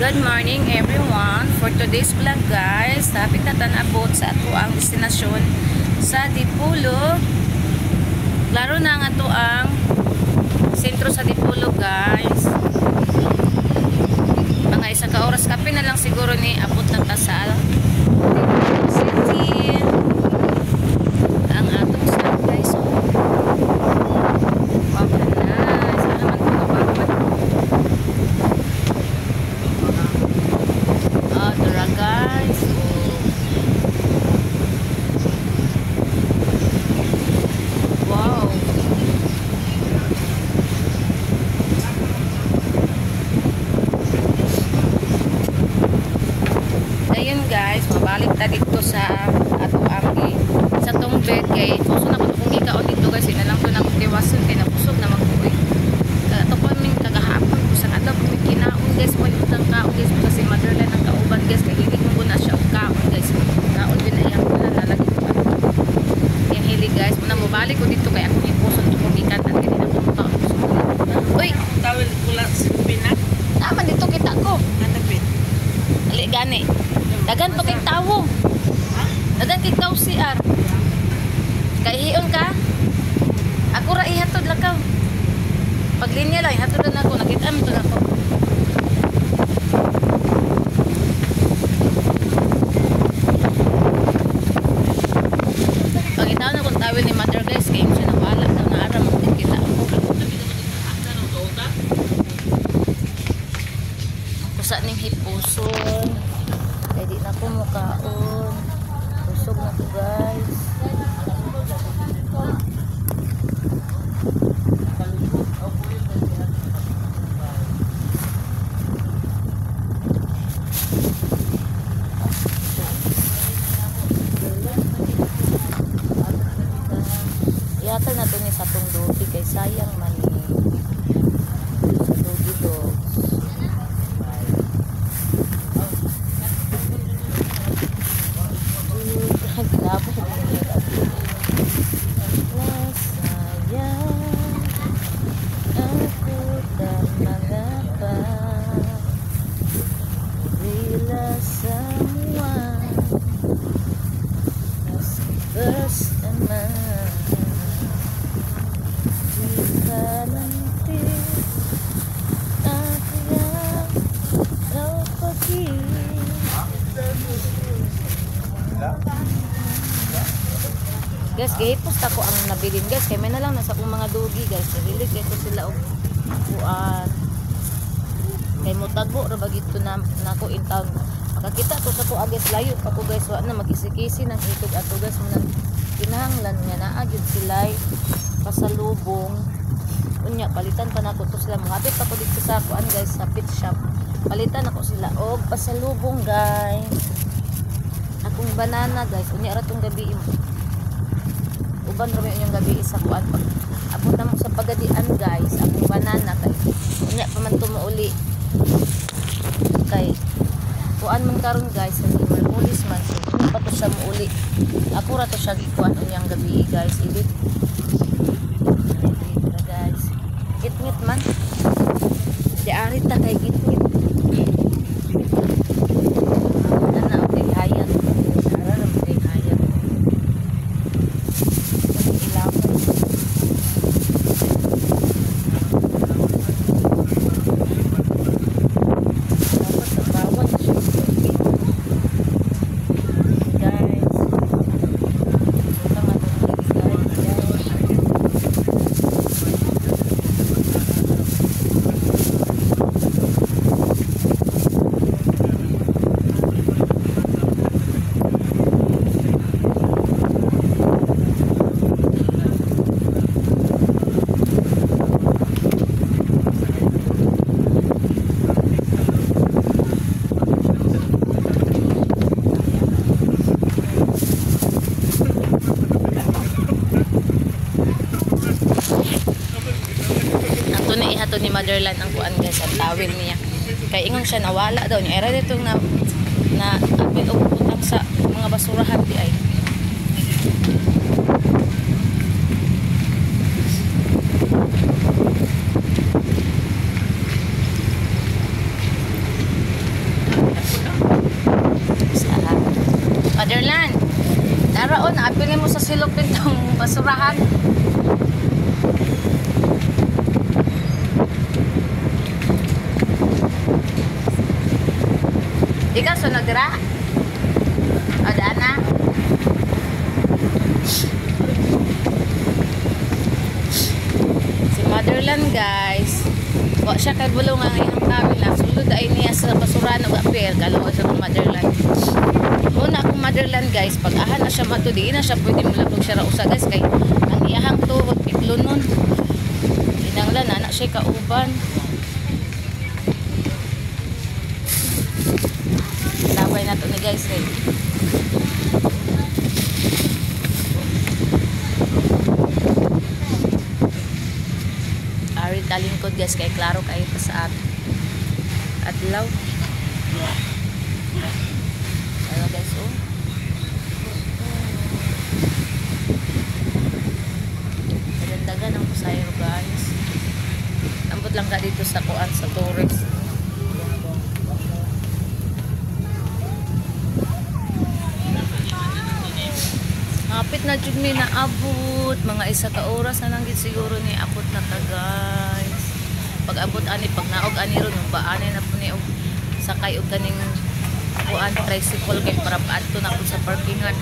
Good morning, everyone. For today's vlog, guys, hapit na tan-abot sa ato ang destinasyon sa Dipolog. Klaro na nga to ang sentro sa Dipolog, guys. Mga isa ka oras kape na lang siguro ni abot na ta sa Dipolog City. Ang atong stop, guys. Oh. Wow, nice. Ano man ito kapag tara, guys. Oh. Wow. Ayun, guys, mabalik ta dito sa ato ang sa tong bed kay puso na ko kung gikaon dito, guys, ina lang to na kong tiwason kay nabusog na magkuy. Ato pa min kagahapon ko sa adlaw kung kinaon, guys, mo utang kaon, guys, kasi motherland ang kauban, guys, kay hilig mo na siya og kaon, guys. Kaon din na iyang na nalagi ko. Yan hili, guys, muna mobalik ko dito kay akong ipuson akong gikan-an kay na ko kaon. Uy, Tawil kula sa pinak. Tama dito kita ko. Hanapin. Ali gani. Dagan pa kay tawo. Dagan kay tawo CR. Kaihion ka? Ako ra ihatod lakaw. Paglinya lang ihatod na ako, nakita mi to nako. Pangitaw na kung tawil ni mother, guys, kay siya nawala daw na aram mo kita ako. Kusa ning hipuson. Kay di na ko mukaon. Busog na ko, guys. Ihatag na to ni sa tong dogi kay sayang man ni sa dogi dogs. Sayang aku tak mengapa bila semua masih bersama. Jika nanti aku yang kau pergi. Guys, gihipos ta ko ang nabilin, guys. Kay may na lang nasa akong mga dogi, guys. Nabilig kay ko sila og kuan. Kay motago ra ba gito na nako in town. Makakita ko sa kuan, guys, layo pa ko, guys, wa na magkisi-kisi ng itog ato, guys, munang kinahanglan nga naa gyud sila'y pasalubong. Unya palitan pa nako to sila, mohapit pa ko dito sa kuan, guys, sa pet shop. Palitan ako sila og pasalubong, guys. Akong banana, guys, unya ra tong gabi. Uban ra may unyang gabi sa kuan pag abot na mo sa pagadian, guys, akong banana kay unya pa man tumuuli kay kuan man karon, guys, sa Merkulis man, so pa to siya muuli. Ako ra to siya gikuan unyang gabi, guys, ibit ra, guys, gitngit man di ari ta kay gitngit ana okay hayat ara ra kay hayat. Ato ni Motherland ang kuan, guys, ang tawil niya. Kay ingon siya nawala daw niya. Era dito na na apil og butang sa mga basurahan di ay. Motherland. Naraon, apilin mo sa silupin tong basurahan. Ikaw sunod dira? O, daan na? Si Motherland, guys. Wa siya kay bulong ang iyang kawil na. Sulod ay niya sa basurahan og apil. Kalawa siya kong Motherland. Muna akong Motherland, guys. Pag ahan na siya mato, di na siya pwede mulabog siya ra usa, guys. Kay ang iyahang tuhod, piklo nun. Inanglan, anak siya kauban. Labay na to ni guys eh. Ari talingkod guys kay klaro kayo pa sa at adlaw. Ano guys oh. Dagandagan ang pasayro guys. Ambot lang ka dito sa kuan sa tourist. Hapit na jud mi naabot, mga isa ka oras na lang gid siguro ni abot na ta guys. Pag abot ani, pag naog ani ron, baanay na po ni og sakay og kaning kuan tricycle kay para paadto na po sa parkingan.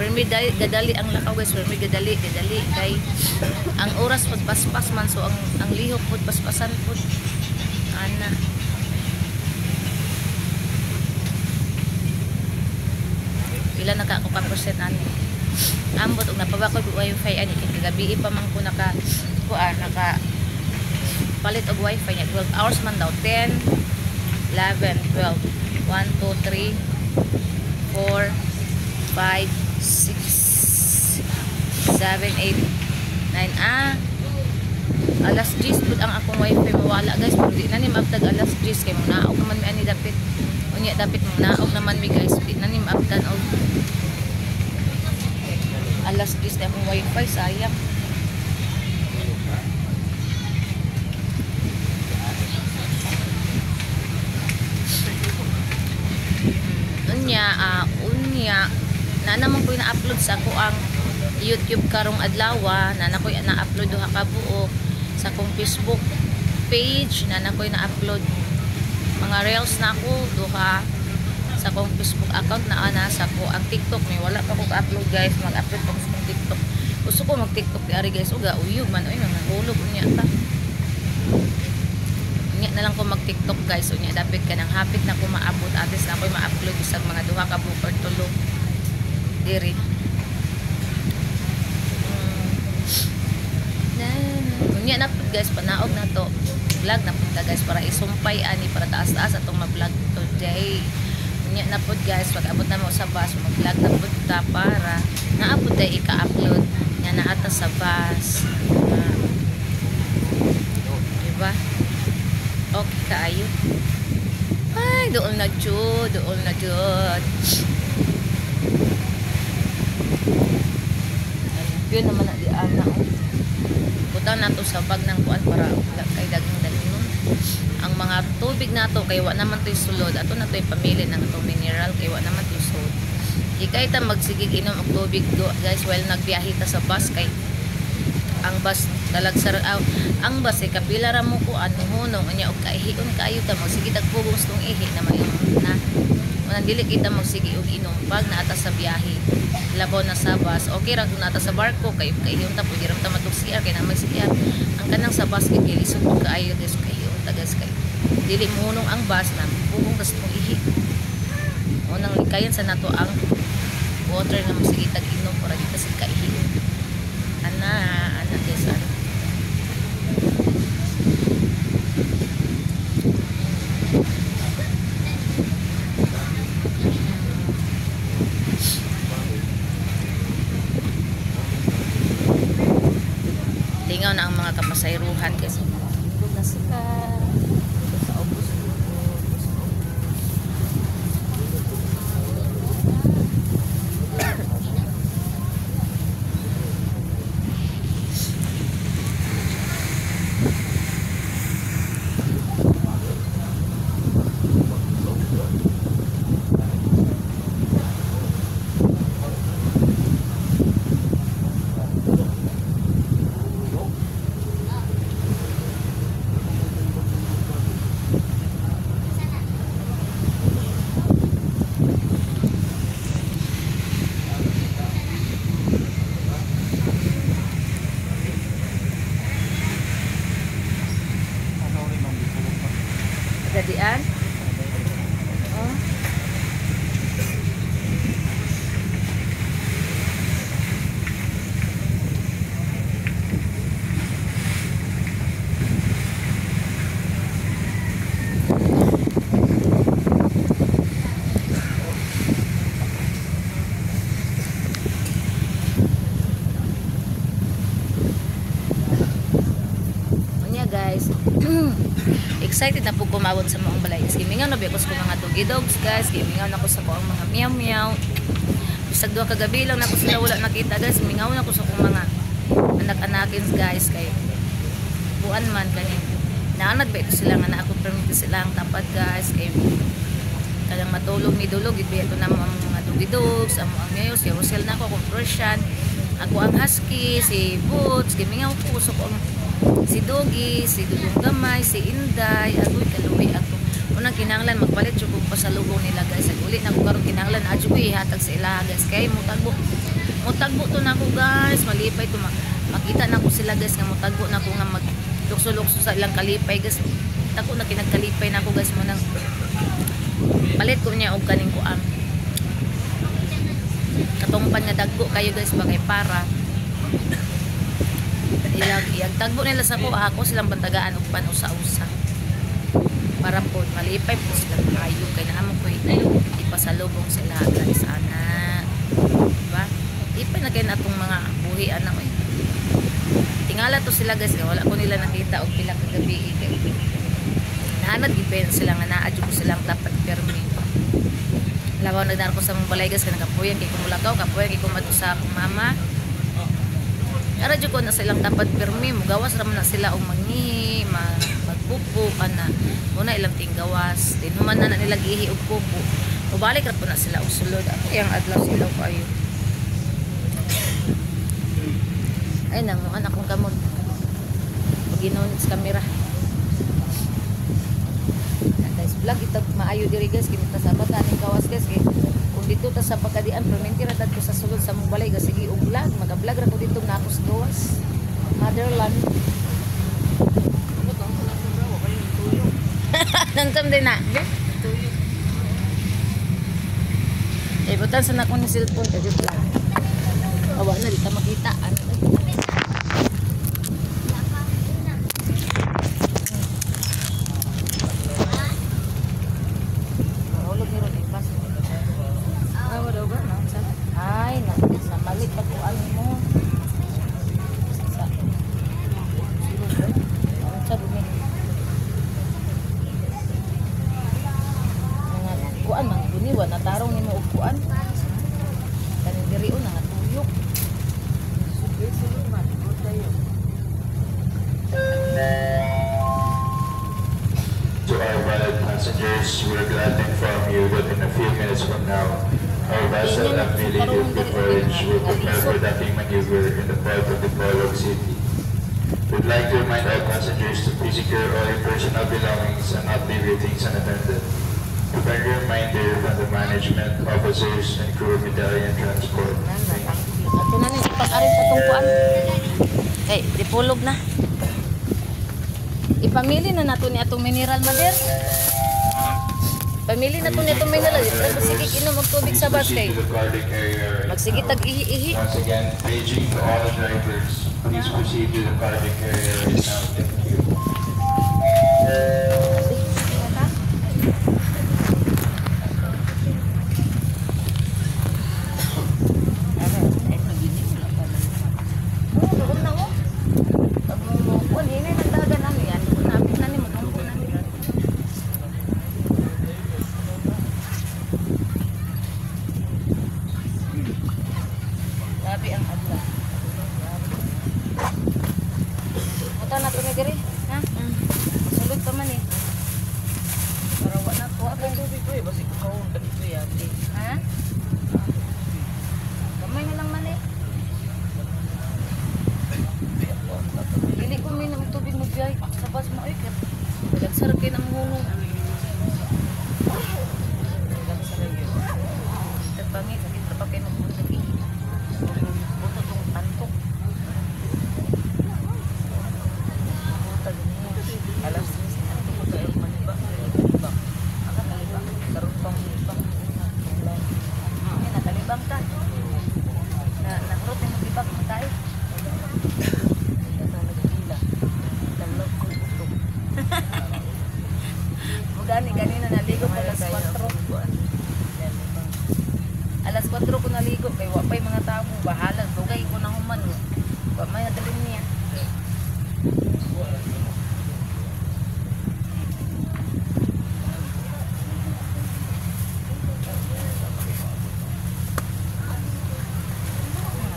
Pero may gadali ang lakaw guys, pero may gadali, gadali kay ang oras pud paspas man, so ang lihok pud paspasan pud ana. Pila na ka ako ka percent ani. Ambot og napabakod og wifi ani kay kagabi pa man ko naka kuan naka palit og wifi niya 12 hours man daw, 10 11 12 1 2 3 4 5 6 7 8 9. Ah, alas 10 pud ang akong wifi mawala guys, pero di na ni maabtag alas 10 kay munaog naman mi ani dapit. Unya dapit munaog naman mi guys, di na ni maabtan og alas 10 na akong wifi, sayang. Unya, unya na naman ko na-upload sa ako ang YouTube karong adlaw, na na ko na-upload duha ka buok sa akong Facebook page, na na ko na-upload mga reels na ako duha sa akong Facebook account na ana sa ako ang TikTok may wala pa ko ka-upload guys, mag-upload pa ko sa akong TikTok. Gusto ko mag-TikTok di ari guys, uga uyog man oy mga hulog unya ta. Unya na lang ko mag-TikTok guys, unya dapit ka nang hapit na ko maabot atis na ako'y ma-upload isang mga duha ka buok or tulo diri. Unya na pud guys, panaog na to. Vlog na pud ta guys para isumpay ani para taas-taas atong ma-vlog today. Unya na pud guys, pag abot na mo sa bus, mag-vlog na pud ta para naabot tay ika-upload nga naata sa bus. Diba? Okay kaayo. Ay, dool na jud, dool na jud. Yun naman na di ana. Butang nato sa bag ng kuan para wala kay dagang dalhinon. Ang mga tubig nato kay wa naman to'y sulod. Ato na to'y pamili ng atong mineral kay wa naman to'y sulod. Di kay ta magsigig inom og tubig do, guys while nagbiyahe ta sa bus kay ang bus talagsar ang bus kay kapila ra mo kuan hunong unya og kaihion kaayo ta magsige tag pugong sa tong ihi na mainom na. Unang dili kita magsige og inom pag naata sa biyahe. Labaw na sa bus, okay ra kung naata sa barko kay kaihion ta pwede ra ta matug CR kay na may CR. Ang kanang sa bus kay lisod pud kaayo guys kaihion ta guys kay dili mohunong ang bus na pugong tas tong ihi. Unang likayan sa nato ang water na magsige tag inom para di ta sig kaihion. Ana, ana guys ana. Tingaw na ang mga kapasayruhan kasi tulog na sila sa ubos. Gadian. Oh. Unya guys, excited na po kumawon sa mga balay. Gimingaw na ba ako sa mga doggy dogs guys. Gimingaw na ako sa akong mga meow meow. Bisag duha ka gabi lang na ako sila wala nakita guys. Mingaw na ako sa akong mga anak-anakin guys kay buan man kanin. Naanad ba ito sila nga na ako permit sila ang tapad guys kay kanang matulog ni dulog gid ito na mo ang mga doggy dogs, amo ang meow, si Rosel na ako akong Persian, ako ang husky, si Boots, gimingaw ko sa akong si Doggy, si Dudong Gamay, si Inday, agoy kaluwi ato. Unang kinahanglan magpalit jud kog pasalubong nila guys. Ag uli na ko karon kinahanglan adyo ko ihatag sa ila guys kay mutagbo. Mutagbo to nako guys, malipay to makita nako sila guys nga mutagbo nako nga mag lukso-lukso sa ilang kalipay guys. Tako na kinagkalipay nako guys mo nang palit ko niya og kaning kuang. Katong pan nga dagko kayo guys ba kay para ilag iyag tagbo nila sa kuha ako silang bantagaan og pan usa-usa para po malipay po sila kayo kay naamo ko ipasalubong sila guys ana, diba? Ipay na kay natong mga buhi ana oy. Tingala to sila guys kay wala ko nila nakita og pila ka gabi kay naanad gid sila nga naa jud ko silang tapat permi. Labaw nagdar ko sa mong balay guys kay nagapuyan kay kumulakaw kapuyan kay kumadto sa akong mama. Ara jud ko na silang tapat pirmi, mugawas ra man na sila og mangihi, magpupo kana. Muna ilang tinggawas, din human na nila gihi og pupo. Mubalik ra po na sila og sulod. Ako yang adlaw sila kayo. Ay nanguan akong kamot. Pag-inon sa kamera. Guys, vlog ito maayo diri guys, kinita sa bata ning gawas guys kay kung dito ta sa pagkadian perminti ra tad ko sa sulod sa mong balay guys, sige og vlog, maga-vlog ra ko dito na ako sa gawas. Motherland. Nantam din na. Eh butan sa nako ni cellphone kay dito lang. Awa na dito makita ano. Ay, namali pa ko ano mo. Sa dumi. Mga kuan man guniwa natarong nimo og kuan. Kaning diri o nga tuyok. To our valued passengers, we're glad to inform you that in a few minutes from now, our vessel MV Lady of Good Voyage will prepare for docking maneuver in the port of Dipolog City. We'd like to remind all passengers to please secure all your personal belongings and not leave your things unattended. A friendly reminder from the management, officers, and crew of Medallion Transport. Thank you. Ato na ni ipag-arit atong kuan. Kay dipulog na. Ipamili na nato ni atong mineral mader. Pamili na to ni atong mineral. Sige inom og tubig sa bus kay. Magsige tag ihi-ihi. Once again, paging to all the drivers. Please proceed to the car deck area right now. Thank you. Gani kanina naligo ko alas 4. Alas 4 ko naligo kay wa pay mga tao, bahala dugay ko na human. Wa may nadalhin niya.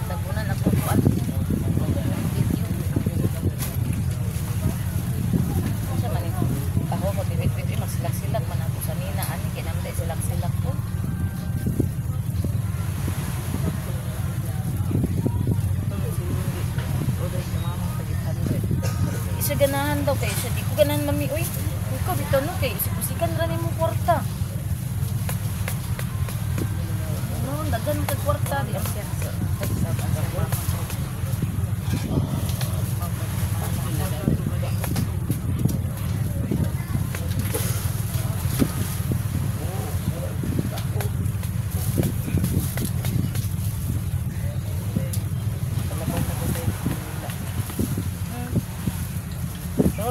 Tabunan ako kuan. Video. Unsa man ni? Paho ko bibit-bit magsilak-silak man ako sa nina ani kay naman silak-silak ko. Isa ganahan daw kay siya di ko ganahan mami uy. Ikaw bitaw no kay isip-isikan ra nimo kwarta. No, daghan kag kwarta di ang siya.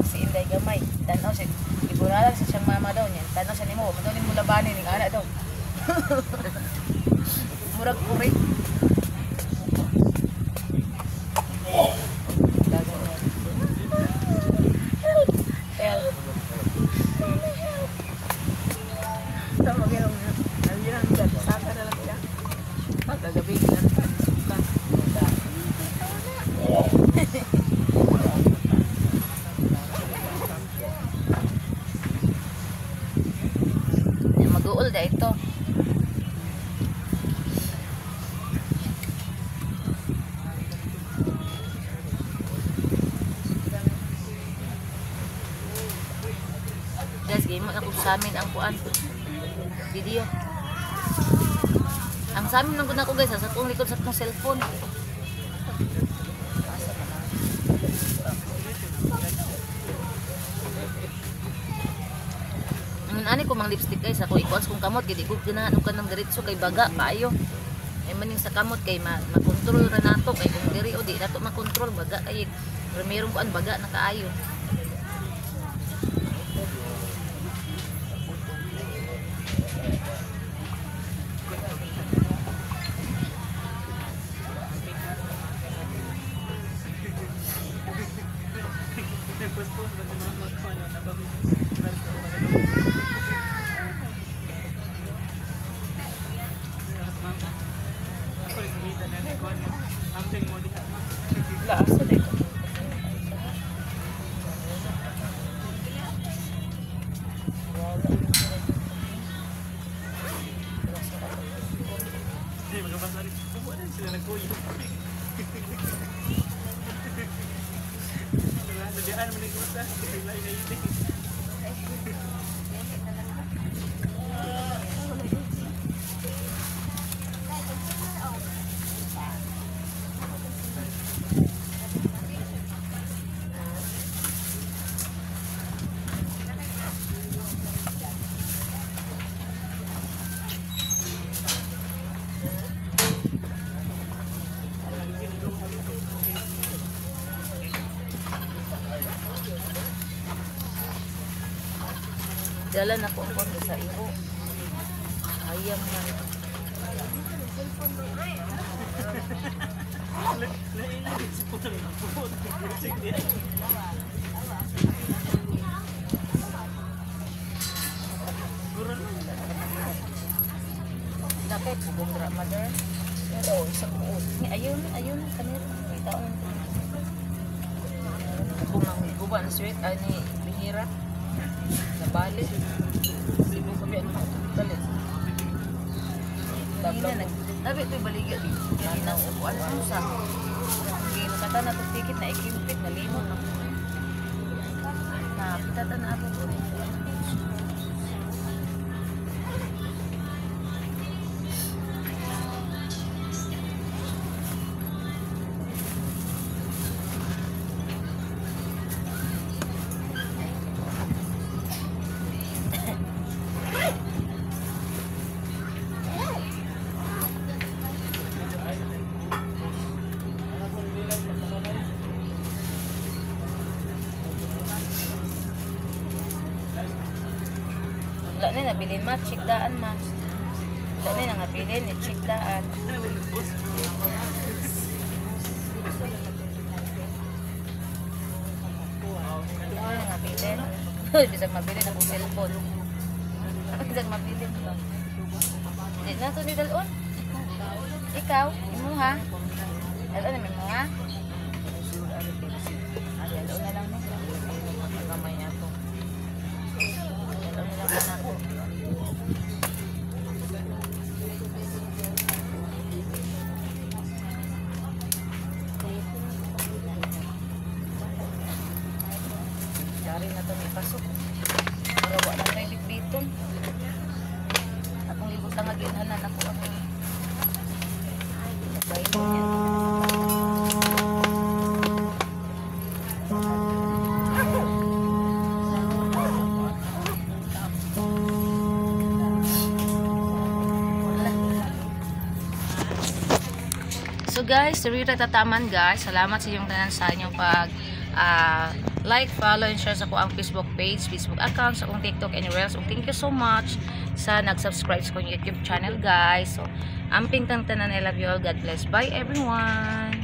Si Inday gamay, tanaw siya, iburalan sa siyang mama daw niya. Tanaw siya nimo, man daw nimo labanin ning ana daw. Murag kuri. Help. Tama kayo nga. Nandiyan ang saka na lang siya. Pagkagabi, kinanta, suka. Mag-uol da ito. Guys, game mo na kung sa amin ang kuan. Video. Ang sa amin lang ko na ko guys, sa akong likod sa akong cellphone. Ani ko mang lipstick guys, ako ikuan kung kamot kay di ko ganahan og kanang diretso kay baga kaayo. Ay maning sa kamot kay makontrol ra nato kay kung diri o di nato makontrol baga kay pero meron kuan baga na kaayo. Dala na ko ang konti sa iho. Ayam man. Dapat pugong ra mother. Pero isang buod. Ni ayun, ayun kanir. May taon. Kung ang guban sweet ay ni bihira. Nabali. Sibo kami ang balik. Kanina nagtabi ito'y baligya. Kanina sa buwan sa Ginukata na itong ticket na ikimpit na limot. Na pitata na ako. Wala na nabilin ma, check daan ma. Wala na nangabilin, i-check daan. Wala na nangabilin. Bisag mabilin akong cellphone. Bisag mabilin pa. Di na to ni dalon. Ikaw, imuha. Dalon na mo ha. Dalon na lang no. Kamay ato. Dalon na lang ako. Dari na to may pasok. Pero wala na bitbiton. Akong ibutang nga ginhanan ako ang Bay niya. Wala. So guys, diri tataman guys. Salamat sa inyong tanan sa inyong pag like, follow, and share sa ko ang Facebook page, Facebook account, sa akong TikTok and Reels. So, thank you so much sa nag-subscribe sa akong YouTube channel guys. So, amping tang tanan. I love you all. God bless. Bye everyone.